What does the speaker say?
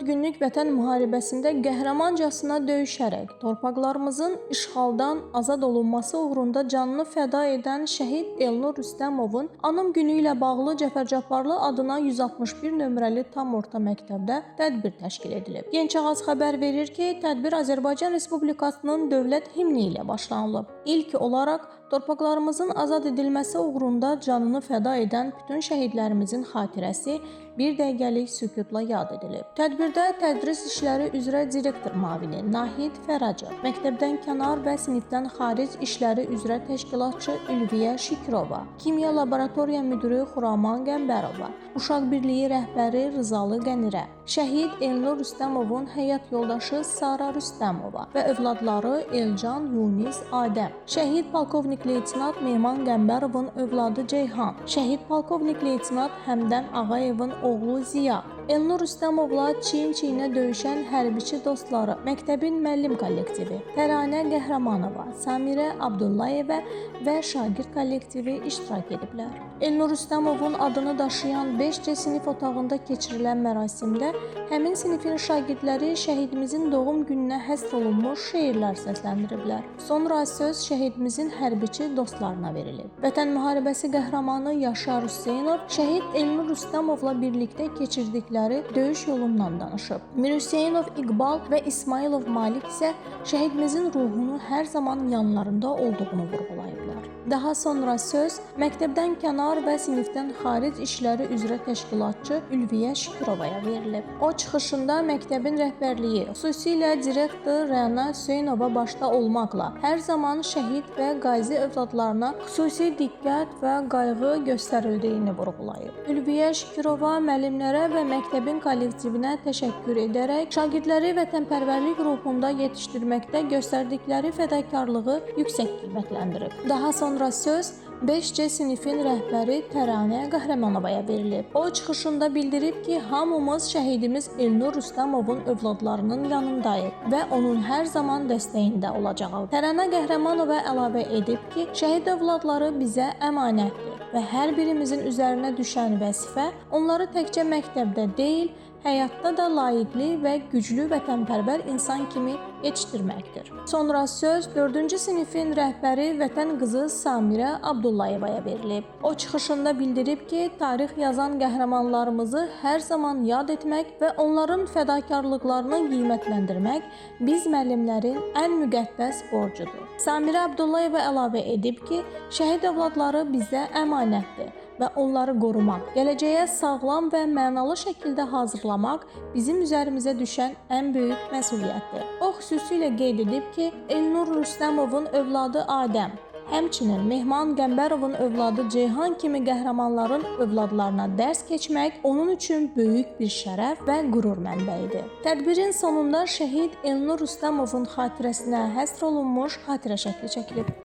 14 günlük Vətən müharibəsində qəhrəmancasına döyüşərək torpaqlarımızın işğaldan azad olunması uğrunda canını fəda edən şəhid Elnur Rüstəmovun anım günü ilə bağlı Cəfər Cabbarlı adına 161 nömrəli tam orta məktəbdə tədbir təşkil edilib. Genç Ağaz xəbər verir ki, tədbir Azərbaycan Respublikasının dövlət himni ilə başlanılıb. İlk olaraq torpaqlarımızın azad edilməsi uğrunda canını fəda edən bütün şəhidlərimizin xatirəsi bir dəqiqəlik sükutla yad edilib. Tədbirdə tədris işləri üzrə direktor müavini Nahid Fəracov, məktəbdən kənar və sinifdən xaric işləri üzrə təşkilatçı Ülviyə Şükürova, kimya laboratoriya müdiri Xuraman Qəmbərova, Uşaq Birliyi rəhbəri Rızalı Qənirə, şəhid Elnur Rüstəmovun həyat yoldaşı Sara Rüstəmova və övladları Elcan, Yunis, Adəm, şəhid polkovnik leytenant Mehman Qəmbərovun övladı Ceyhan, şəhid polkovnik leytenant Həmdən Ağayevin oğlu Ziya, Elnur Rüstəmovla çiyin-çiyinə döyüşən hərbiçi dostları, məktəbin müəllim kollektivi, Təranə Qəhrəmanova, Samirə Abdullayeva və şagird kollektivi iştirak ediblər. Elnur Rüstəmovun adını daşıyan 5C sinif otağında keçirilən mərasimdə həmin sinifin şagirdləri şəhidimizin doğum gününə həsr olunmuş şeirlər səsləndiriblər. Sonra söz şəhidimizin hərbiçi dostlarına verilib. Vətən müharibəsi qəhrəmanı Yaşar Hüseynov şəhid Elnur Rüstəmovla birlikdə keçirdikləri döyüş yolundan danışıb. Mirhüseynov İqbal və İsmailov Malik isə şəhidimizin ruhunu hər zaman yanlarında olduğunu vurğulayıblar. Daha sonra söz məktəbdən kənar və sinifdən xaric işləri üzrə təşkilatçı Ülviyə Şükürovaya verilib. O çıxışında məktəbin rəhbərliyi, xüsusilə direktor Rəna Hüseynova başda olmaqla hər zaman şəhid və qazi övladlarına xüsusi diqqət və qayğı göstərildiyini vurğulayıb. Ülviyə Şükürova müəllimlərə və məktəbin kollektivinə təşəkkür edərək şagirdləri vətənpərvərlik ruhunda yetişdirməkdə göstərdikləri fədakarlığı yüksək qiymətləndirib. Daha sonra söz 5C sinifin rəhbəri Təranə Qəhrəmanovaya verilib. O çıxışında bildirib ki, hamımız şəhidimiz Elnur Rüstəmovun övladlarının yanındayıq və onun hər zaman dəstəyində olacağıq. Təranə Qəhrəmanova əlavə edib ki, şəhid övladları bizə əmanətdir və hər birimizin üzərinə düşən vəzifə onları təkcə məktəbdə deyil, həyatda da layiqli və güclü vətənpərvər insan kimi yetişdirməkdir. Sonra söz 4-cü sinifin rəhbəri vətən qızı Samirə Abdullayevaya verilib. O çıxışında bildirib ki, tarix yazan qəhrəmanlarımızı hər zaman yad etmək və onların fədakarlıqlarını qiymətləndirmək biz müəllimlərin ən müqəddəs borcudur. Samirə Abdullayeva əlavə edib ki, şəhid övladları bizə əmanətdir və onları qorumaq, gələcəyə sağlam və mənalı şəkildə hazırlamaq bizim üzərimizə düşən ən böyük məsuliyyətdir. O xüsusilə qeyd edib ki, Elnur Rüstəmovun övladı Adəm, həmçinin Mehman Qəmbərovun övladı Ceyhan kimi qəhrəmanların övladlarına dərs keçmək onun üçün böyük bir şərəf və qürur mənbəyidir. Tədbirin sonunda şəhid Elnur Rüstəmovun xatirəsinə həsr olunmuş xatirə şəkli çəkilib.